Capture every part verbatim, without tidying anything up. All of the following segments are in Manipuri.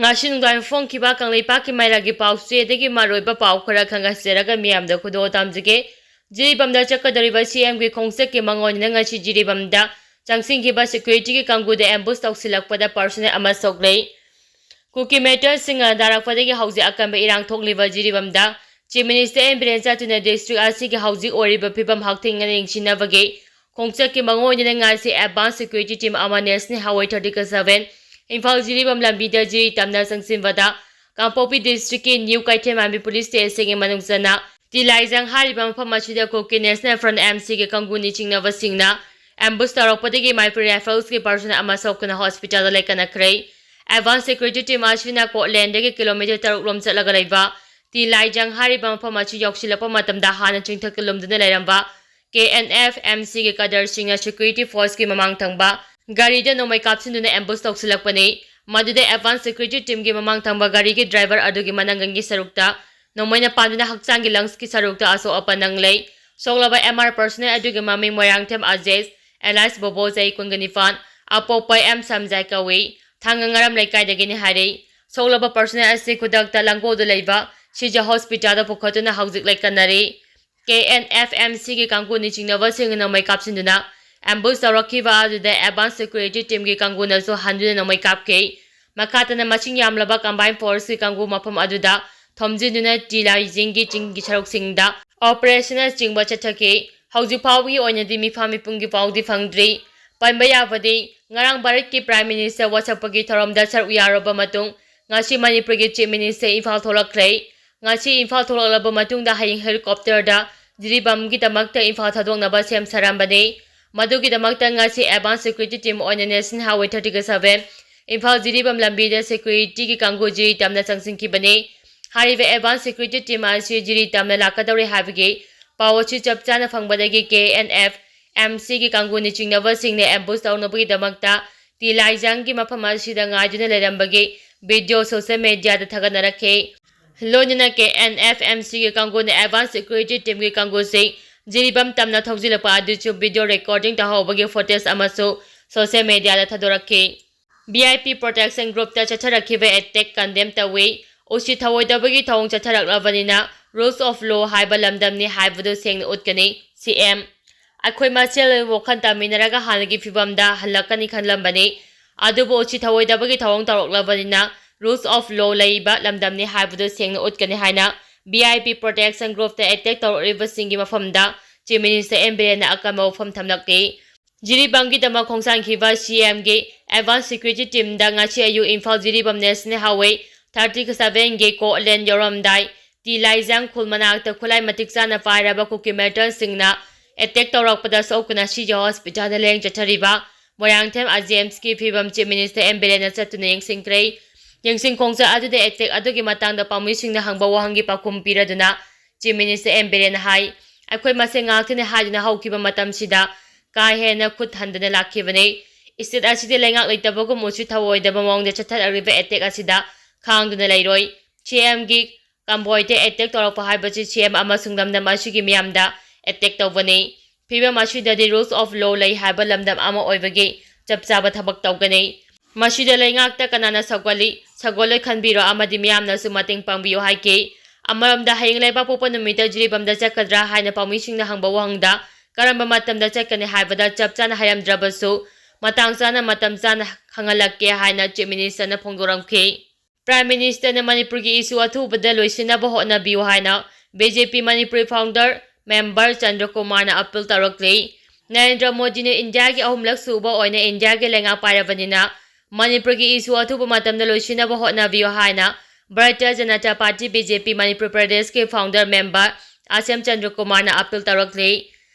ꯉꯁꯤ ꯅꯨꯡꯗꯥꯡ ꯐꯣꯡꯈꯤꯕ ꯀꯪꯂꯩꯄꯥꯛꯀꯤ ꯃꯩꯔꯥꯒꯤ ꯄꯥꯎꯆꯦꯗꯒꯤ ꯃꯔꯨꯑꯣꯏꯕ ꯄꯥꯎ ꯈꯔ ꯈꯪꯍꯟꯖꯔꯒ ꯃꯤꯌꯥꯝꯗ ꯈꯨꯗꯣꯜ ꯇꯝꯖꯒꯦ꯫ ꯖꯤꯔꯤꯕꯥꯝꯗ ꯆꯠꯀꯗꯧꯔꯤꯕ ꯁꯤꯑꯦꯝꯒꯤ ꯈꯣꯡꯆꯠꯀꯤ ꯃꯥꯡꯑꯣꯏꯅꯅ ꯉꯁꯤ ꯖꯤꯔꯤꯕꯥꯝꯗ ꯆꯪꯁꯤꯟꯈꯤꯕ ꯁꯦꯀ꯭ꯌꯨꯔꯤꯇꯤꯒꯤ ꯀꯥꯡꯕꯨꯗ ꯑꯦꯝꯕꯨꯁ ꯇꯧꯁꯤꯜꯂꯛꯄꯗ ꯄꯥꯔꯁꯣꯅꯦꯜ ꯑꯃ ꯁꯣꯛꯂꯦ꯫ ꯀꯨꯀꯤ ꯃꯦꯇꯔꯁꯤꯡꯅ ꯅꯥꯔꯛꯄꯗꯒꯤ ꯍꯧꯖꯤꯛ ꯑꯀꯟꯕ ꯏꯔꯥꯡ ꯊꯣꯛꯂꯤꯕ ꯖꯤꯔꯤꯕꯥꯝꯗ ꯆꯤꯐ ꯃꯤꯅꯤꯁꯇꯔ ꯑꯦꯟ ꯕꯤꯔꯦꯟ ꯆꯥꯇꯨꯅ ꯗꯤꯁꯇ꯭ꯔꯤꯛ ꯑꯁꯤꯒꯤ ꯍꯧꯖꯤꯛ ꯑꯣꯏꯔꯤꯕ ꯐꯤꯕꯝ ꯍꯛꯊꯦꯡꯅꯅ ꯌꯦꯡꯁꯤꯟꯅꯕꯒꯤ ꯈꯣꯡꯆꯠꯀꯤ ꯃꯥꯡꯑꯣꯏꯅꯅ ꯉꯁꯤ ꯑꯦꯗꯚꯥꯟꯁ ꯁꯦꯀ꯭ꯌꯨꯔꯤꯇꯤ ꯇꯤꯝ ꯑꯃ national highway thirty seven Imphal Jiribam ꯂꯝꯕꯤꯗ ꯖꯤꯔꯤ ꯇꯝꯅ ꯆꯪꯁꯤꯟꯕꯗ ꯀꯥꯡꯄꯣꯛꯄꯤ ꯗꯤꯁꯇ꯭ꯔꯤꯛꯀꯤ ꯅ꯭ꯌꯨ ꯀꯩꯊꯦꯜꯃꯥꯟꯕꯤ ꯄꯨꯂꯤꯁ ꯁ꯭ꯇꯦꯁꯟꯒꯤ ꯃꯅꯨꯡ ꯆꯟꯅ ꯇꯤꯂꯥꯏꯖꯪ ꯍꯥꯏꯔꯤꯕ ꯃꯐꯝ ꯑꯁꯤꯗ ꯀꯨꯀꯤ ꯅꯦꯁꯅꯦꯜ ꯐ꯭ꯔꯟꯠ ꯑꯦꯝ ꯁꯤꯒꯤ ꯀꯥꯡꯕꯨꯅꯤ ꯆꯤꯡꯅꯕꯁꯤꯡꯅ ꯑꯦꯝꯕꯨꯁ ꯇꯧꯔꯛꯄꯗꯒꯤ ꯃꯥꯏꯄꯨꯔ ꯔꯥꯏꯐꯜꯁꯀꯤ ꯄꯥꯔꯁꯟ ꯑꯃ ꯁꯣꯛꯇꯨꯅ ꯍꯣꯁꯄꯤꯇꯥꯜꯗ ꯂꯩꯀꯠꯅꯈ꯭ꯔꯦ꯫ ꯑꯦꯗꯚꯥꯟꯁ ꯁꯦꯀ꯭ꯌꯨꯔꯤꯇꯤ ꯇꯤꯝ ꯑꯁꯤꯅ ꯀꯣꯠꯂꯦꯟꯗꯒꯤ ꯀꯤꯂꯣꯃꯤꯇꯔ ꯇꯔꯨꯛ ꯔꯣꯝ ꯆꯠꯂꯒ ꯂꯩꯕ ꯇꯤꯂꯥꯏꯖꯪ ꯍꯥꯏꯔꯤꯕ ꯃꯐꯝ ꯑꯁꯤ ꯌꯧꯁꯤꯜꯂꯛꯄ ꯃꯇꯝꯗ ꯍꯥꯟꯅ ꯆꯤꯡꯊꯛꯇ ꯂꯨꯝꯗꯨꯅ ꯂꯩꯔꯝꯕ ꯀꯦ ꯑꯦꯟ ꯑꯦꯐ ꯑꯦꯝ ꯁꯤꯒꯤ ꯀꯗꯔꯁꯤꯡꯅ ꯁꯦꯀ꯭ꯌꯨꯔꯤꯇꯤ ꯐꯣꯔꯁꯀꯤ ꯃꯃꯥꯡ ꯊꯪꯕ ꯒꯥꯔꯤꯗ ꯅꯣꯡꯃꯩ ꯀꯥꯞꯁꯤꯟꯗꯨꯅ ꯑꯦꯝꯕꯨꯁ ꯇꯧꯁꯤꯜꯂꯛꯄꯅꯤ꯫ ꯃꯗꯨꯗ ꯑꯦꯗꯚꯥꯟꯁ ꯁꯦꯀ꯭ꯌꯨꯔꯤꯇꯤ ꯇꯤꯝꯒꯤ ꯃꯃꯥꯡ ꯊꯪꯕ ꯒꯥꯔꯤꯒꯤ ꯗ꯭ꯔꯥꯏꯚꯔ ꯑꯗꯨꯒꯤ ꯃꯅꯪꯒꯟꯒꯤ ꯁꯔꯨꯛꯇ ꯅꯣꯡꯃꯩꯅ ꯄꯥꯟꯗꯨꯅ ꯍꯛꯆꯥꯡꯒꯤ ꯂꯪꯁꯀꯤ ꯁꯔꯨꯛꯇ ꯑꯁꯣꯛ ꯑꯄꯟ ꯅꯪꯂꯦ꯫ ꯁꯣꯛꯂꯕ ꯑꯦꯝ ꯑꯥꯔ ꯄꯥꯔꯁꯣꯅꯦꯜ ꯑꯗꯨꯒꯤ ꯃꯃꯤꯡ ꯃꯣꯏꯔꯥꯡꯊꯦꯝ ꯑꯖꯦꯁ, ꯑꯦꯂꯥꯏꯁ ꯕꯣꯕꯣ, ꯆꯍꯤ ꯀꯨꯟꯒ ꯅꯤꯄꯥꯟ, ꯑꯄꯣꯛꯄ ꯑꯦꯝ ꯁꯝꯖꯥꯏ ꯀꯧꯏ꯫ ꯊꯥꯡꯒ ꯉꯔꯝ ꯂꯩꯀꯥꯏꯗꯒꯤꯅꯤ ꯍꯥꯏꯔꯤ꯫ ꯁꯣꯛꯂꯕ ꯄꯥꯔꯁꯣꯅꯦꯜ ꯑꯁꯤ ꯈꯨꯗꯛꯇ ꯂꯥꯡꯒꯣꯜꯗ ꯂꯩꯕ ꯁꯤꯖ ꯍꯣꯁꯄꯤꯇꯥꯜꯗ ꯄꯨꯈꯠꯇꯨꯅ ꯍꯧꯖꯤꯛ ꯂꯩꯀꯠꯅꯔꯤ꯫ ꯀꯦ ꯑꯦꯟ ꯑꯦꯐ ꯑꯦꯝ ꯁꯤꯒꯤ ꯀꯥꯡꯕꯨꯅꯤ ꯆꯤꯡꯅꯕꯁꯤꯡꯅ ꯅꯣꯡꯃꯩ ꯀꯥꯞꯁꯤꯟꯗꯨꯅ ꯑꯦꯝꯕꯨꯁ ꯇꯧꯔꯛꯈꯤꯕ ꯑꯗꯨꯗ ꯑꯦꯗꯚꯥꯟꯁ ꯁꯦꯀ꯭ꯌꯨꯔꯤꯇꯤ ꯇꯤꯝꯒꯤ ꯀꯥꯡꯕꯨꯅꯁꯨ ꯍꯟꯗꯨꯅ ꯅꯣꯡꯃꯩ ꯀꯥꯞꯈꯤ꯫ ꯃꯈꯥ ꯇꯥꯅ ꯃꯁꯤꯡ ꯌꯥꯝꯂꯕ ꯀꯝꯕꯥꯏꯟ ꯐꯣꯔꯁꯀꯤ ꯀꯥꯡꯕꯨ ꯃꯐꯝ ꯑꯗꯨꯗ ꯊꯣꯝꯖꯤꯟꯗꯨꯅ ꯇꯤꯂꯥꯏꯖꯤꯡꯒꯤ ꯆꯤꯡꯒꯤ ꯁꯔꯨꯛꯁꯤꯡꯗ ꯑꯣꯄꯔꯦꯁꯟꯅꯆꯤꯡꯕ ꯆꯠꯊꯈꯤ꯫ ꯍꯧꯖꯤꯛ ꯐꯥꯎꯕꯒꯤ ꯑꯣꯏꯅꯗꯤ ꯃꯤꯐꯥ ꯃꯤꯄꯨꯝꯒꯤ ꯄꯥꯎꯗꯤ ꯐꯪꯗ꯭ꯔꯤ꯫ ꯄꯟꯕ ꯌꯥꯕꯗꯤ, ꯉꯔꯥꯡ ꯚꯥꯔꯠꯀꯤ ꯄ꯭ꯔꯥꯏꯝ ꯃꯤꯅꯤꯁꯇꯔ ꯋꯥꯁꯛꯄꯒꯤ ꯊꯧꯔꯝꯗ ꯁꯔꯨꯛ ꯌꯥꯔꯕ ꯃꯇꯨꯡ ꯉꯁꯤ ꯃꯅꯤꯄꯨꯔꯒꯤ ꯆꯤꯐ ꯃꯤꯅꯤꯁꯇꯔ ꯏꯝꯐꯥꯜ ꯊꯣꯛꯂꯛꯈ꯭ꯔꯦ꯫ ꯉꯁꯤ ꯏꯝꯐꯥꯜ ꯊꯣꯛꯂꯛꯂꯕ ꯃꯇꯨꯡꯗ ꯍꯌꯦꯡ ꯍꯦꯂꯤꯀꯣꯞꯇꯔꯗ ꯖꯤꯔꯤꯕꯥꯝꯒꯤꯗꯃꯛꯇ ꯏꯝꯐꯥꯜ ꯊꯥꯗꯣꯛꯅꯕ ꯁꯦꯝ ꯁꯥꯔꯝꯕꯅꯤ꯫ ꯃꯗꯨꯒꯤꯗꯃꯛꯇ ꯉꯁꯤ ꯑꯦꯗꯚꯥꯟꯁ ꯁꯦꯀ꯭ꯌꯨꯔꯤꯇꯤ ꯇꯤꯝ ꯑꯣꯏꯅ national highway thirty seven Imphal Jiribam ꯂꯝꯕꯤꯗ ꯁꯦꯀ꯭ꯌꯨꯔꯤꯇꯤꯒꯤ ꯀꯥꯡꯕꯨ ꯖꯤꯔꯤ ꯇꯝꯅ ꯆꯪꯁꯤꯟꯈꯤꯕꯅꯤ꯫ ꯍꯥꯏꯔꯤꯕ ꯑꯦꯗꯚꯥꯟꯁ ꯁꯦꯀ꯭ꯌꯨꯔꯤꯇꯤ ꯇꯤꯝ ꯑꯁꯤ ꯖꯤꯔꯤ ꯇꯝꯅ ꯂꯥꯛꯀꯗꯧꯔꯦ ꯍꯥꯏꯕꯒꯤ ꯄꯥꯎ ꯑꯁꯤ ꯆꯞ ꯆꯥꯅ ꯐꯪꯕꯗꯒꯤ ꯀꯦ ꯑꯦꯟ ꯑꯦꯐ ꯑꯦꯝ ꯁꯤꯒꯤ ꯀꯥꯡꯕꯨꯅꯤ ꯆꯤꯡꯅꯕꯁꯤꯡꯅ ꯑꯦꯝꯕꯨꯁ ꯇꯧꯅꯕꯒꯤꯗꯃꯛꯇ ꯇꯤꯂꯥꯏꯖꯥꯡꯒꯤ ꯃꯐꯝ ꯑꯁꯤꯗ ꯉꯥꯏꯗꯨꯅ ꯂꯩꯔꯝꯕꯒꯤ ꯚꯤꯗꯤꯑꯣ ꯁꯣꯁꯤꯌꯦꯜ ꯃꯦꯗꯤꯌꯥꯗ ꯊꯥꯒꯠꯅꯔꯛꯈꯤ꯫ ꯂꯣꯏꯅꯅ ꯀꯦ ꯑꯦꯟ ꯑꯦꯐ ꯑꯦꯝ ꯁꯤꯒꯤ ꯀꯥꯡꯕꯨꯅ ꯑꯦꯗꯚꯥꯟꯁ ꯁꯦꯀ꯭ꯌꯨꯔꯤꯇꯤ ꯇꯤꯝꯒꯤ ꯀꯥꯡꯕꯨꯁꯤꯡ ꯖꯤꯔꯤꯕꯥꯝ ꯇꯝꯅ ꯊꯧꯖꯤꯜꯂꯛꯄ ꯑꯗꯨꯁꯨ ꯚꯤꯗꯤꯑꯣ ꯔꯦꯀꯣꯔꯗꯤꯡ ꯇꯧꯍꯧꯕꯒꯤ ꯐꯨꯇꯦꯖ ꯑꯃꯁꯨ ꯁꯣꯁꯤꯌꯦꯜ ꯃꯦꯗꯤꯌꯥꯗ ꯊꯥꯗꯣꯔꯛꯈꯤ꯫ V I P Protection Groupꯇ ꯆꯠꯊꯔꯛꯈꯤꯕ attack condemn ꯇꯧꯏ꯫ ꯎꯆꯤ ꯊꯑꯣꯏꯗꯕꯒꯤ ꯊꯧꯑꯣꯡ ꯆꯠꯊꯔꯛꯂꯕꯅꯤꯅ rules of law ꯍꯥꯏꯕ ꯂꯝꯗꯝꯅꯤ ꯍꯥꯏꯕꯗꯨ ꯁꯦꯡꯅ ꯎꯠꯀꯅꯤ, C M꯫ ꯑꯩꯈꯣꯏ ꯃꯁꯦꯜ ꯋꯥꯈꯜ ꯇꯥꯃꯤꯟꯅꯔꯒ ꯍꯥꯟꯅꯒꯤ ꯐꯤꯕꯝꯗ ꯍꯜꯂꯛꯀꯅꯤ ꯈꯜꯂꯝꯕꯅꯤ, ꯑꯗꯨꯕꯨ ꯎꯆꯤ ꯊꯑꯣꯏꯗꯕꯒꯤ ꯊꯧꯑꯣꯡ ꯇꯧꯔꯛꯂꯕꯅꯤꯅ rules of law ꯂꯩꯕ ꯂꯝꯗꯝꯅꯤ ꯍꯥꯏꯕꯗꯨ ꯁꯦꯡꯅ ꯎꯠꯀꯅꯤ ꯍꯥꯏꯅ V I P Protection Groupꯇ attack ꯇꯧꯔꯛꯂꯤꯕꯁꯤꯡꯒꯤ ꯃꯐꯝꯗ Chief Minister M ꯕꯤꯔꯦꯟꯅ ꯑꯀꯟꯕ ꯋꯥꯐꯝ ꯊꯝꯂꯛꯂꯤ꯫ ꯖꯤꯔꯤꯕꯥꯝꯒꯤꯗꯃꯛ ꯈꯣꯡꯁꯥꯟꯈꯤꯕ C Mꯒꯤ advance security teamꯗ ꯉꯁꯤ ꯑꯌꯨꯛ Imphal Jiribam National Highway thirty sevenꯒꯤ ꯀꯣꯠꯂꯦꯟ ꯌꯧꯔꯝꯗꯥꯏ ꯇꯤ ꯂꯥꯏꯖꯥꯡ ꯈꯨꯜ ꯃꯅꯥꯛꯇ ꯈꯨꯠꯂꯥꯏ ꯃꯇꯤꯛ ꯆꯥꯅ ꯄꯥꯏꯔꯕ ꯀꯨꯀꯤ militantsꯁꯤꯡꯅ attack ꯇꯧꯔꯛꯄꯗ ꯁꯣꯛꯇꯨꯅ ꯁꯤꯖ hospitalꯗ ꯂꯥꯌꯦꯡ ꯆꯠꯊꯔꯤꯕ ꯃꯣꯏꯔꯥꯡꯊꯦꯝ ꯑꯥꯏ ꯖꯤ ꯑꯦꯝꯁꯀꯤ ꯐꯤꯕꯝ Chief Minister M ꯕꯤꯔꯦꯟꯅ ꯆꯠꯇꯨꯅ ꯌꯦꯡꯁꯤꯟꯈ꯭ꯔꯦ꯫ ꯌꯦꯡꯁꯤꯟ ꯈꯣꯡꯆꯠ ꯑꯗꯨꯗ attack ꯑꯗꯨꯒꯤ ꯃꯇꯥꯡꯗ ꯄꯥꯎꯃꯤꯁꯤꯡꯅ ꯍꯪꯕ ꯋꯥꯍꯪꯒꯤ ꯄꯥꯎꯈꯨꯝ ꯄꯤꯔꯗꯨꯅ Chief Minister M ꯕꯤꯔꯦꯟꯅ ꯍꯥꯏ, ꯑꯩꯈꯣꯏ ꯃꯁꯦꯟ ꯉꯥꯛꯇꯅꯤ ꯍꯥꯏꯗꯨꯅ ꯍꯧꯈꯤꯕ ꯃꯇꯝꯁꯤꯗ ꯀꯥ ꯍꯦꯟꯅ ꯈꯨꯠ ꯍꯟꯗꯅ ꯂꯥꯛꯈꯤꯕꯅꯤ꯫ State ꯑꯁꯤꯗ ꯂꯩꯉꯥꯛ ꯂꯩꯇꯕꯒꯨꯝ ꯎꯆꯤ ꯊꯑꯣꯏꯗꯕ ꯃꯑꯣꯡꯗ ꯆꯠꯊꯔꯛꯂꯤꯕ attack ꯑꯁꯤꯗ ꯈꯥꯡꯗꯨꯅ ꯂꯩꯔꯣꯏ꯫ C Mꯒꯤ convoyꯗ attack ꯇꯧꯔꯛꯄ ꯍꯥꯏꯕꯁꯤ C M ꯑꯃꯁꯨꯡ ꯂꯝꯗꯝ ꯑꯁꯤꯒꯤ ꯃꯤꯌꯥꯝꯗ attack ꯇꯧꯕꯅꯤ꯫ ꯐꯤꯕꯝ ꯑꯁꯤꯗꯗꯤ rules of law ꯂꯩ ꯍꯥꯏꯕ ꯂꯝꯗꯝ ꯑꯃ ꯑꯣꯏꯕꯒꯤ ꯆꯞ ꯆꯥꯕ ꯊꯕꯛ ꯇꯧꯒꯅꯤ꯫ ꯃꯁꯤꯗ ꯂꯩꯉꯥꯛꯇ ꯀꯅꯥꯅ ꯁꯧꯒꯠꯂꯤ, ꯁꯧꯒꯠꯂꯣꯏ ꯈꯟꯕꯤꯔꯣ ꯑꯃꯗꯤ ꯃꯤꯌꯥꯝꯅꯁꯨ ꯃꯇꯦꯡ ꯄꯥꯡꯕꯤꯌꯨ ꯍꯥꯏꯈꯤ꯫ ꯑꯃꯔꯣꯝꯗ ꯍꯌꯦꯡ ꯂꯩꯕꯥꯛꯄꯣꯛꯄ ꯅꯨꯃꯤꯠꯇ ꯖꯤꯔꯤꯕꯥꯝꯗ ꯆꯠꯀꯗ꯭ꯔꯥ ꯍꯥꯏꯅ ꯄꯥꯎꯃꯤꯁꯤꯡꯅ ꯍꯪꯕ ꯋꯥꯍꯪꯗ ꯀꯔꯝꯕ ꯃꯇꯝꯗ ꯆꯠꯀꯅꯤ ꯍꯥꯏꯕꯗ ꯆꯞ ꯆꯥꯅ ꯍꯥꯏꯔꯝꯗ꯭ꯔꯕꯁꯨ ꯃꯇꯥꯡ ꯆꯥꯅ ꯃꯇꯝ ꯆꯥꯅ ꯈꯪꯍꯜꯂꯛꯀꯦ ꯍꯥꯏꯅ Chief Ministerꯅ ꯐꯣꯡꯗꯣꯔꯝꯈꯤ꯫ Prime Ministerꯅ ꯃꯅꯤꯄꯨꯔꯒꯤ issue ꯑꯊꯨꯕꯗ ꯂꯣꯏꯁꯤꯟꯅꯕ ꯍꯣꯠꯅꯕꯤꯌꯨ ꯍꯥꯏꯅ B J P Manipuri founder member ꯆꯟꯗ꯭ꯔꯀꯨꯃꯥꯔꯅ appeal ꯇꯧꯔꯛꯂꯤ꯫ Narendra ꯃꯣꯗꯤꯅ ꯏꯟꯗꯤꯌꯥꯒꯤ ꯑꯍꯨꯝꯂꯛ ꯁꯨꯕ ꯑꯣꯏꯅ ꯏꯟꯗꯤꯌꯥꯒꯤ ꯂꯩꯉꯥꯛ ꯄꯥꯏꯔꯕꯅꯤꯅ ꯃꯅꯤꯄꯨꯔꯒꯤ issue ꯑꯊꯨꯕ ꯃꯇꯝꯗ ꯂꯣꯏꯁꯤꯟꯅꯕ ꯍꯣꯠꯅꯕꯤꯌꯨ ꯍꯥꯏꯅ Bharatiya Janata Party, B J P, Manipur ꯄ꯭ꯔꯗꯦꯁꯀꯤ founder member ꯑꯁꯦꯝ ꯆꯟꯗ꯭ꯔꯀꯨꯃꯥꯔꯅ appeal ꯇꯧꯔꯛꯂꯤ꯫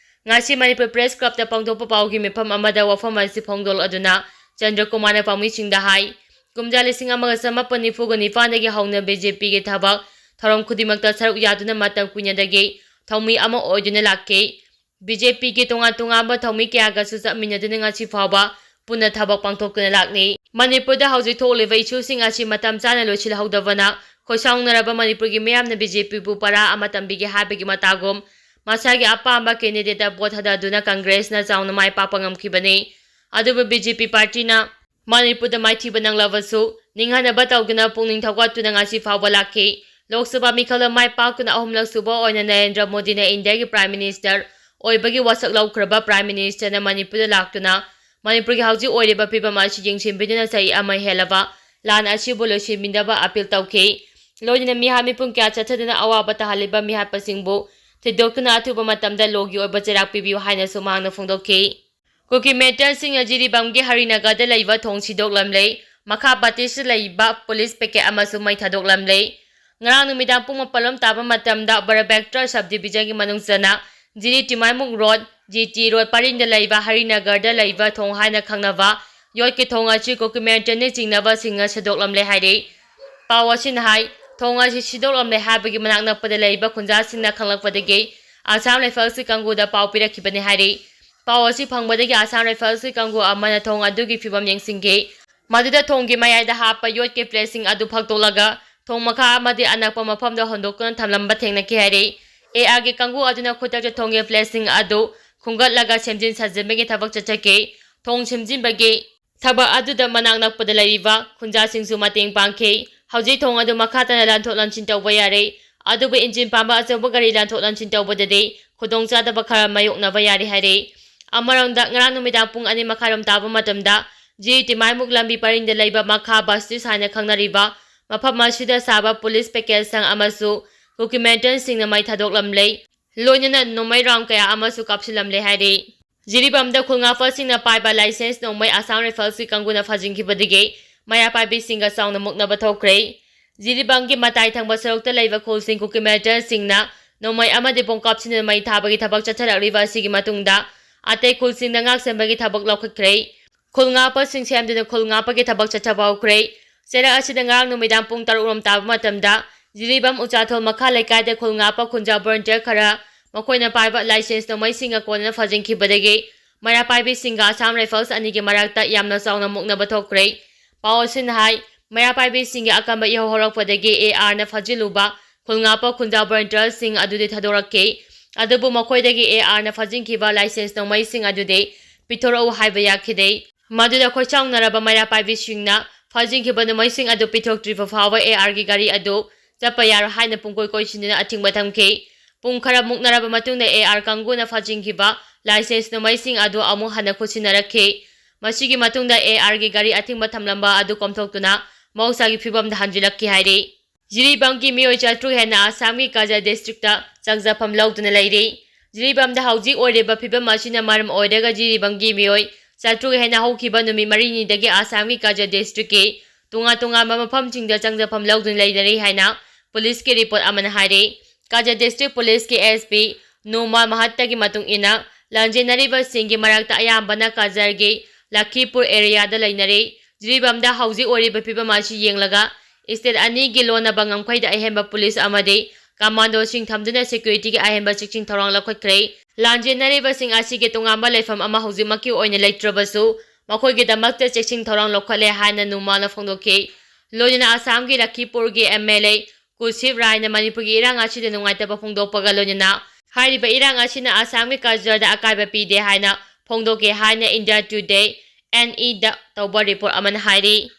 ꯉꯁꯤ ꯃꯅꯤꯄꯨꯔ Press Clubꯇ ꯄꯥꯡꯊꯣꯛꯄ ꯄꯥꯎꯒꯤ ꯃꯤꯐꯝ ꯑꯃꯗ ꯋꯥꯐꯝ ꯑꯁꯤ ꯐꯣꯡꯗꯣꯛꯂꯗꯨꯅ ꯆꯟꯗ꯭ꯔꯀꯨꯃꯥꯔꯅ ꯄꯥꯎꯃꯤꯁꯤꯡꯗ ꯍꯥꯏ, ꯀꯨꯝꯖꯥ ꯂꯤꯁꯤꯡ ꯑꯃꯒ ꯆꯃꯥꯄꯟ ꯅꯤꯐꯨꯒ ꯅꯤꯄꯥꯟꯗꯒꯤ ꯍꯧꯅ B J Pꯒꯤ ꯊꯕꯛ ꯊꯧꯔꯝ ꯈꯨꯗꯤꯡꯃꯛꯇ ꯁꯔꯨꯛ ꯌꯥꯗꯨꯅ ꯃꯇꯝ ꯀꯨꯏꯅꯗꯒꯤ ꯊꯧꯃꯤ ꯑꯃ ꯑꯣꯏꯗꯨꯅ ꯂꯥꯛꯈꯤ꯫ B J Pꯒꯤ ꯇꯣꯉꯥꯟ ꯇꯣꯉꯥꯟꯕ ꯊꯧꯃꯤ ꯀꯌꯥꯒꯁꯨ ꯆꯠꯃꯤꯟꯅꯗꯨꯅ ꯉꯁꯤ ꯐꯥꯎꯕ ꯄꯨꯟꯅ ꯊꯕꯛ ꯄꯥꯡꯊꯣꯛꯇꯨꯅ ꯂꯥꯛꯂꯤ꯫ ꯃꯅꯤꯄꯨꯔꯗ ꯍꯧꯖꯤꯛ ꯊꯣꯛꯂꯤꯕ issueꯁꯤꯡ ꯑꯁꯤ ꯃꯇꯝ ꯆꯥꯅ ꯂꯣꯏꯁꯤꯜꯍꯧꯗꯕꯅ ꯈꯣꯏꯁꯥꯎꯅꯔꯕ ꯃꯅꯤꯄꯨꯔꯒꯤ ꯃꯤꯌꯥꯝꯅ B J Pꯕꯨ ꯄꯔꯥ ꯑꯃ ꯇꯝꯕꯤꯒꯦ ꯍꯥꯏꯕꯒꯤ ꯃꯇꯥꯒꯨꯝ ꯃꯁꯥꯒꯤ ꯑꯄꯥꯝꯕ candidateꯇ vote ꯊꯥꯗꯗꯨꯅ Congressꯅ ꯆꯥꯎꯅ ꯃꯥꯏ ꯄꯥꯛꯄ ꯉꯝꯈꯤꯕꯅꯤ꯫ ꯑꯗꯨꯕꯨ B J P partyꯅ ꯃꯅꯤꯄꯨꯔꯗ ꯃꯥꯏꯊꯤꯕ ꯅꯪꯂꯕꯁꯨ ꯅꯤꯡꯍꯟꯅꯕ ꯇꯧꯗꯨꯅ ꯄꯨꯛꯅꯤꯡ ꯊꯧꯒꯠꯇꯨꯅ ꯉꯁꯤ ꯐꯥꯎꯕ ꯂꯥꯛꯈꯤ꯫ ꯂꯣꯛ ꯁꯚꯥ ꯃꯤꯈꯜꯗ ꯃꯥꯏ ꯄꯥꯛꯇꯨꯅ ꯑꯍꯨꯝꯂꯛ ꯁꯨꯕ ꯑꯣꯏꯅ ꯅꯔꯦꯟꯗ꯭ꯔ ꯃꯣꯗꯤꯅ ꯏꯟꯗꯤꯌꯥꯒꯤ Prime Minister ꯑꯣꯏꯕꯒꯤ ꯋꯥꯁꯛ ꯂꯧꯈ꯭ꯔꯕ Prime Ministerꯅ ꯃꯅꯤꯄꯨꯔꯗ ꯂꯥꯛꯇꯨꯅ ꯃꯅꯤꯄꯨꯔꯒꯤ ꯍꯧꯖꯤꯛ ꯑꯣꯏꯔꯤꯕ ꯐꯤꯕꯝ ꯑꯁꯤ ꯌꯦꯡꯁꯤꯟꯕꯤꯗꯨꯅ ꯆꯍꯤ ꯑꯃ ꯍꯦꯜꯂꯕ ꯂꯥꯟ ꯑꯁꯤꯕꯨ ꯂꯣꯏꯁꯤꯟꯕꯤꯅꯕ appeal ꯇꯧꯈꯤ꯫ ꯂꯣꯏꯅꯅ ꯃꯤꯍꯥꯠ ꯃꯤꯄꯨꯡ ꯀꯌꯥ ꯆꯠꯊꯗꯨꯅ ꯑꯋꯥꯕ ꯇꯥꯍꯜꯂꯤꯕ ꯃꯤꯍꯥꯠꯄꯁꯤꯡꯕꯨ ꯊꯤꯗꯣꯛꯇꯨꯅ ꯑꯊꯨꯕ ꯃꯇꯝꯗ ꯂꯣꯒꯤ ꯑꯣꯏꯕ ꯆꯩꯔꯥꯛ ꯄꯤꯕꯤꯌꯨ ꯍꯥꯏꯅꯁꯨ ꯃꯍꯥꯛꯅ ꯐꯣꯡꯗꯣꯛꯈꯤ꯫ ꯀꯨꯀꯤ ꯃꯤꯂꯤꯇꯦꯟꯠꯁꯤꯡꯅ ꯖꯤꯔꯤꯕꯥꯝꯒꯤ ꯍꯔꯤꯅꯒꯔꯗ ꯂꯩꯕ ꯊꯣꯡ ꯁꯤꯗꯣꯛꯂꯝꯂꯦ꯫ ꯃꯈꯥ ꯕꯇꯤꯁꯇ ꯂꯩꯕ ꯄꯨꯂꯤꯁ ꯄꯦꯀꯦꯠ ꯑꯃꯁꯨ ꯃꯩ ꯊꯥꯗꯣꯛꯂꯝꯂꯦ꯫ ꯉꯔꯥꯡ ꯅꯨꯃꯤꯗꯥꯡ ꯄꯨꯡ ꯃꯥꯄꯜ ꯂꯣꯝ ꯇꯥꯕ ꯃꯇꯝꯗ ꯕꯔꯕꯦꯛꯇ꯭ꯔ ꯁꯕ ꯗꯤꯕꯤꯖꯟꯒꯤ ꯃꯅꯨꯡ ꯆꯟꯅ ꯖꯤꯔꯤ ꯇꯤꯃꯥꯏꯃꯨꯛ ꯔꯣꯗ, ꯖꯤ ꯇꯤ ꯔꯣꯗ ꯄꯔꯤꯡꯗ ꯂꯩꯕ ꯍꯔꯤꯅꯒꯔꯗ ꯂꯩꯕ ꯊꯣꯡ ꯍꯥꯏꯅ ꯈꯪꯅꯕ ꯌꯣꯠꯀꯤ ꯊꯣꯡ ꯑꯁꯤ ꯀꯨꯀꯤ ꯃꯤꯂꯤꯇꯦꯟꯠꯅ ꯆꯤꯡꯅꯕꯁꯤꯡꯅ ꯁꯤꯗꯣꯛꯂꯝꯂꯦ ꯍꯥꯏꯔꯤ꯫ ꯄꯥꯎ ꯑꯁꯤꯅ ꯍꯥꯏ, ꯊꯣꯡ ꯑꯁꯤ ꯁꯤꯗꯣꯛꯂꯝꯂꯦ ꯍꯥꯏꯕꯒꯤ ꯃꯅꯥꯛ ꯅꯛꯄꯗ ꯂꯩꯔꯤꯕ ꯈꯨꯟꯖꯥꯁꯤꯡꯅ ꯈꯪꯂꯛꯄꯗꯒꯤ ꯑꯁꯥꯝ ꯔꯥꯏꯐꯜꯁꯀꯤ ꯀꯥꯡꯕꯨꯗ ꯄꯥꯎ ꯄꯤꯔꯛꯈꯤꯕꯅꯤ ꯍꯥꯏꯔꯤ꯫ ꯄꯥꯎ ꯑꯁꯤ ꯐꯪꯕꯗꯒꯤ ꯑꯁꯥꯝ ꯔꯥꯏꯐꯜꯁꯀꯤ ꯀꯥꯡꯕꯨ ꯑꯃꯅ ꯊꯣꯡ ꯑꯗꯨꯒꯤ ꯐꯤꯕꯝ ꯌꯦꯡꯁꯤꯟꯈꯤ꯫ ꯃꯗꯨꯗ ꯊꯣꯡꯒꯤ ꯃꯌꯥꯏꯗ ꯍꯥꯞꯄ ꯌꯣꯠꯀꯤ ꯄ꯭ꯂꯦꯠꯁꯤꯡ ꯑꯗꯨ ꯐꯛꯇꯣꯛꯂꯒ ꯊꯣꯡ ꯃꯈꯥ ꯑꯃꯗꯤ ꯑꯅꯛꯄ ꯃꯐꯝꯗ ꯍꯣꯟꯗꯣꯛꯇꯨꯅ ꯊꯝꯂꯝꯕ ꯊꯦꯡꯅꯈꯤ ꯍꯥꯏꯔꯤ꯫ ꯑꯦ ꯑꯥꯔꯒꯤ ꯀꯥꯡꯕꯨ ꯑꯗꯨꯅ ꯈꯨꯗꯛꯇ ꯊꯣꯡꯒꯤ ꯄ꯭ꯂꯦꯠꯁꯤꯡ ꯑꯗꯨ ꯈꯨꯝꯒꯠꯂꯒ ꯁꯦꯝꯖꯤꯟ ꯁꯥꯖꯤꯟꯕꯒꯤ ꯊꯕꯛ ꯆꯠꯊꯈꯤ꯫ ꯊꯣꯡ ꯁꯦꯝꯖꯤꯟꯕꯒꯤ ꯊꯕꯛ ꯑꯗꯨꯗ ꯃꯅꯥꯛ ꯅꯛꯄꯗ ꯂꯩꯔꯤꯕ ꯈꯨꯟꯖꯥꯁꯤꯡꯁꯨ ꯃꯇꯦꯡ ꯄꯥꯡꯈꯤ꯫ ꯍꯧꯖꯤꯛ ꯊꯣꯡ ꯑꯗꯨ ꯃꯈꯥ ꯇꯥꯅ ꯂꯥꯟꯊꯣꯛ ꯂꯥꯟꯁꯤꯟ ꯇꯧꯕ ꯌꯥꯔꯦ, ꯑꯗꯨꯕꯨ ꯏꯟꯖꯤꯟ ꯄꯥꯟꯕ ꯑꯆꯧꯕ ꯒꯥꯔꯤ ꯂꯥꯟꯊꯣꯛ ꯂꯥꯟꯁꯤꯟ ꯇꯧꯕꯗꯗꯤ ꯈꯨꯗꯣꯡꯆꯥꯗꯕ ꯈꯔ ꯃꯥꯌꯣꯛꯅꯕ ꯌꯥꯔꯦ ꯍꯥꯏꯔꯦ꯫ ꯑꯃꯔꯣꯝꯗ, ꯉꯔꯥꯡ ꯅꯨꯃꯤꯗꯥꯡ ꯄꯨꯡ ꯑꯅꯤ ꯃꯈꯥꯏꯔꯣꯝ ꯇꯥꯕ ꯃꯇꯝꯗ ꯖꯤꯔꯤ ꯇꯤꯃꯥꯏꯃꯨꯛ ꯂꯝꯕꯤ ꯄꯔꯤꯡꯗ ꯂꯩꯕ ꯃꯈꯥ ꯕꯁꯇꯤꯁ ꯍꯥꯏꯅ ꯈꯪꯅꯔꯤꯕ ꯃꯐꯝ ꯑꯁꯤꯗ ꯁꯥꯕ ꯄꯨꯂꯤꯁ ꯄꯦꯀꯦꯠ ꯁꯪ ꯑꯃꯁꯨ ꯀꯨꯀꯤ ꯃꯤꯂꯤꯇꯦꯟꯠꯁꯤꯡꯅ ꯃꯩ ꯊꯥꯗꯣꯛꯂꯝꯂꯦ꯫ ꯂꯣꯏꯅꯅ ꯅꯣꯡꯃꯩ ꯔꯥꯎꯟ ꯀꯌꯥ ꯑꯃꯁꯨ ꯀꯥꯞꯁꯤꯜꯂꯝꯂꯦ ꯍꯥꯏꯔꯤ꯫ ꯖꯤꯔꯤꯕꯥꯝꯗ ꯈꯨꯜ ꯉꯥꯛꯄꯁꯤꯡꯅ ꯄꯥꯏꯕ ꯂꯥꯏꯁꯦꯟꯁ ꯅꯣꯡꯃꯩ ꯑꯁꯥꯝ ꯔꯥꯏꯐꯜꯁꯀꯤ ꯀꯥꯡꯕꯨꯅ ꯐꯥꯖꯤꯟꯈꯤꯕꯗꯒꯤ ꯃꯩꯔꯥ ꯄꯥꯏꯕꯤꯁꯤꯡꯒ ꯆꯥꯎꯅ ꯃꯨꯛꯅꯕ ꯊꯣꯛꯈ꯭ꯔꯦ꯫ ꯖꯤꯔꯤꯕꯥꯝꯒꯤ ꯃꯇꯥꯏ ꯊꯪꯕ ꯁꯔꯨꯛꯇ ꯂꯩꯕ ꯈꯨꯜꯁꯤꯡ ꯀꯨꯀꯤ ꯃꯤꯂꯤꯇꯦꯟꯠꯁꯤꯡꯅ ꯅꯣꯡꯃꯩ ꯑꯃꯗꯤ ꯕꯣꯝ ꯀꯥꯞꯁꯤꯟꯗꯨꯅ ꯃꯩ ꯊꯥꯕꯒꯤ ꯊꯕꯛ ꯆꯠꯊꯔꯛꯂꯤꯕ ꯑꯁꯤꯒꯤ ꯃꯇꯨꯡꯗ ꯑꯇꯩ ꯈꯨꯜꯁꯤꯡꯗ ꯉꯥꯛ ꯁꯦꯟꯕꯒꯤ ꯊꯕꯛ ꯂꯧꯈꯠꯈ꯭ꯔꯦ꯫ ꯈꯨꯜ ꯉꯥꯛꯄꯁꯤꯡ ꯁꯦꯝꯗꯨꯅ ꯈꯨꯜ ꯉꯥꯛꯄꯒꯤ ꯊꯕꯛ ꯆꯠꯊꯕ ꯍꯧꯈ꯭ꯔꯦ꯫ ꯆꯩꯔꯛ ꯑꯁꯤꯗ ꯉꯔꯥꯡ ꯅꯨꯃꯤꯗꯥꯡ ꯄꯨꯡ ꯇꯔꯨꯛ ꯔꯣꯝ ꯇꯥꯕ ꯃꯇꯝꯗ ꯖꯤꯔꯤꯕꯥꯝ ꯎꯆꯥꯊꯣꯜ ꯃꯈꯥ ꯂꯩꯀꯥꯏꯗ ꯈꯨꯜ ꯉꯥꯛꯄ ꯈꯨꯟꯖꯥ ꯚꯣꯂꯨꯟꯇꯤꯌꯔ ꯈꯔ ꯃꯈꯣꯏꯅ ꯄꯥꯏꯕ ꯂꯥꯏꯁꯦꯟꯁ ꯅꯣꯡꯃꯩꯁꯤꯡꯒ ꯀꯣꯟꯅꯅ ꯐꯥꯖꯤꯟꯈꯤꯕꯗꯒꯤ ꯃꯩꯔꯥ ꯄꯥꯏꯕꯤꯁꯤꯡꯒ ꯑꯁꯥꯝ ꯔꯥꯏꯐꯜꯁ ꯑꯅꯤꯒꯤ ꯃꯔꯛꯇ ꯌꯥꯝꯅ ꯆꯥꯎꯅ ꯃꯨꯛꯅꯕ ꯊꯣꯛꯈ꯭ꯔꯦ꯫ ꯄꯥꯎ ꯑꯁꯤꯅ ꯍꯥꯏ, ꯃꯩꯔꯥ ꯄꯥꯏꯕꯤꯁꯤꯡꯒꯤ ꯑꯀꯟꯕ ꯏꯍꯧ ꯍꯧꯔꯛꯄꯗꯒꯤ ꯑꯦ ꯑꯥꯔꯅ ꯐꯥꯖꯤꯜꯂꯨꯕ ꯈꯨꯜ ꯉꯥꯛꯄ ꯈꯨꯟꯖꯥ ꯚꯣꯂꯨꯟꯇꯤꯌꯔꯁꯤꯡ ꯑꯗꯨꯗꯤ ꯊꯥꯗꯣꯔꯛꯈꯤ꯫ ꯑꯗꯨꯕꯨ ꯃꯈꯣꯏꯗꯒꯤ ꯑꯦ ꯑꯥꯔꯅ ꯐꯥꯖꯤꯟꯈꯤꯕ ꯂꯥꯏꯁꯦꯟꯁ ꯅꯣꯡꯃꯩꯁꯤꯡ ꯑꯗꯨꯗꯤ ꯄꯤꯊꯣꯔꯛꯎ ꯍꯥꯏꯕ ꯌꯥꯈꯤꯗꯦ꯫ ꯃꯗꯨꯗ ꯈꯣꯏꯆꯥꯎꯅꯔꯕ ꯃꯩꯔꯥ ꯄꯥꯏꯕꯤꯁꯤꯡꯅ ꯐꯥꯖꯤꯟꯈꯤꯕ ꯅꯨꯃꯩꯁꯤꯡ ꯑꯗꯨ ꯄꯤꯊꯣꯛꯇ꯭ꯔꯤꯕ ꯐꯥꯎꯕ AR ꯒꯤ ꯒꯥꯔꯤ ꯑꯗꯨ ꯆꯠꯄ ꯌꯥꯔꯣꯏ ꯍꯥꯏꯅ ꯄꯨꯡꯀꯣꯏ ꯀꯣꯏꯁꯤꯟꯗꯨꯅ ꯑꯊꯤꯡꯕ ꯊꯝꯈꯤ꯫ ꯄꯨꯡ ꯈꯔ ꯃꯨꯛꯅꯔꯕ ꯃꯇꯨꯡꯗ AR ꯀꯥꯡꯕꯨꯅ ꯐꯥꯖꯤꯟꯈꯤꯕ license ꯅꯨꯃꯩꯁꯤꯡ ꯑꯗꯨ ꯑꯃꯨꯛ ꯍꯟꯅ ꯈꯨꯠꯁꯤꯟꯅꯔꯛꯈꯤ꯫ ꯃꯁꯤꯒꯤ ꯃꯇꯨꯡꯗ AR ꯒꯤ ꯒꯥꯔꯤ ꯑꯊꯤꯡꯕ ꯊꯝꯂꯝꯕ ꯑꯗꯨ ꯀꯣꯝꯊꯣꯛꯇꯨꯅ ꯃꯍꯧꯁꯥꯒꯤ ꯐꯤꯕꯝꯗ ꯍꯟꯖꯤꯜꯂꯛꯈꯤ ꯍꯥꯏꯔꯤ꯫ ꯖꯤꯔꯤꯕꯥꯝꯒꯤ ꯃꯤꯑꯣꯏ ꯆꯥꯇ꯭ꯔꯨꯛ ꯍꯦꯟꯅ ꯑꯁꯥꯝꯒꯤ ꯀꯥꯖꯥ district ꯇ ꯆꯪꯖꯐꯝ ꯂꯧꯗꯨꯅ ꯂꯩꯔꯤ꯫ ꯖꯤꯔꯤꯕꯥꯝꯗ ꯍꯧꯖꯤꯛ ꯑꯣꯏꯔꯤꯕ ꯐꯤꯕꯝ ꯑꯁꯤꯅ ꯃꯔꯝ ꯑꯣꯏꯔꯒ ꯖꯤꯔꯤꯕꯥꯝꯒꯤ ꯃꯤꯑꯣꯏ ꯆꯥꯇ꯭ꯔꯨꯛ ꯍꯦꯟꯅ ꯍꯧꯈꯤꯕ ꯅꯨꯃꯤꯠ ꯃꯔꯤꯅꯤꯗꯒꯤ ꯑꯁꯥꯝꯒꯤ ꯀꯥꯖꯥ district ꯀꯤ ꯇꯣꯉꯥꯟ ꯇꯣꯉꯥꯟꯕ ꯃꯐꯝꯁꯤꯡꯗ ꯆꯪꯖꯐꯝ ꯂꯧꯗꯨꯅ ꯂꯩꯅꯔꯤ ꯍꯥꯏꯅ ꯄꯨꯂꯤꯁꯀꯤ report ꯑꯃꯅ ꯍꯥꯏꯔꯤ꯫ ꯀꯥꯖꯥ district ꯄꯨꯂꯤꯁꯀꯤ SP ꯅꯨꯃꯥ ꯃꯍꯠꯇꯒꯤ ꯃꯇꯨꯡ ꯏꯟꯅ, ꯂꯥꯟꯖꯦꯟꯅꯔꯤꯕꯁꯤꯡꯒꯤ ꯃꯔꯛꯇ ꯑꯌꯥꯝꯕꯅ ꯀꯥꯖꯔꯒꯤ ꯂꯈꯤꯄꯨꯔ area ꯗ ꯂꯩꯅꯔꯤ꯫ ꯖꯤꯔꯤꯕꯥꯝꯗ ꯍꯧꯖꯤꯛ ꯑꯣꯏꯔꯤꯕ ꯐꯤꯕꯝ ꯑꯁꯤ ꯌꯦꯡꯂꯒ state ꯑꯅꯤꯒꯤ ꯂꯣꯟꯅꯕ ꯉꯝꯈꯩꯗ ꯑꯍꯦꯟꯕ ꯄꯨꯂꯤꯁ ꯑꯃꯗꯤ commando ꯁꯤꯡ ꯊꯝꯗꯨꯅ security ꯒꯤ ꯑꯍꯦꯟꯕ ꯆꯦꯛꯁꯤꯟ ꯊꯧꯔꯥꯡ ꯂꯧꯈꯠꯈ꯭ꯔꯦ꯫ ꯂꯥꯟꯖꯦꯟꯅꯔꯤꯕꯁꯤꯡ ꯑꯁꯤꯒꯤ ꯇꯣꯉꯥꯟꯕ ꯂꯩꯐꯝ ꯑꯃ ꯍꯧꯖꯤꯛꯃꯛꯀꯤ ꯑꯣꯏꯅ ꯂꯩꯇ꯭ꯔꯕꯁꯨ, ꯃꯈꯣꯏꯒꯤꯗꯃꯛꯇ ꯆꯦꯛꯁꯤꯟ ꯊꯧꯔꯥꯡ ꯂꯧꯈꯠꯂꯦ ꯍꯥꯏꯅ ꯅꯨꯃꯥꯅ ꯐꯣꯡꯗꯣꯛꯈꯤ꯫ ꯂꯣꯏꯅꯅ ꯑꯁꯥꯝꯒꯤ ꯂꯈꯤꯄꯨꯔꯒꯤ MLA ꯀꯨꯁꯤꯞ ꯔꯥꯏꯅ ꯃꯅꯤꯄꯨꯔꯒꯤ ꯏꯔꯥꯡ ꯑꯁꯤꯗ ꯅꯨꯡꯉꯥꯏꯇꯕ ꯐꯣꯡꯗꯣꯛꯄꯒ ꯂꯣꯏꯅꯅ ꯍꯥꯏꯔꯤꯕ ꯏꯔꯥꯡ ꯑꯁꯤꯅ ꯑꯁꯥꯝꯒꯤ culture ꯗ ꯑꯀꯥꯏꯕ ꯄꯤꯗꯦ ꯍꯥꯏꯅ ꯐꯣꯡꯗꯣꯛꯈꯤ ꯍꯥꯏꯅ India Today, NE ꯗ ꯇꯧꯕ report ꯑꯃꯅ ꯍꯥꯏꯔꯤ꯫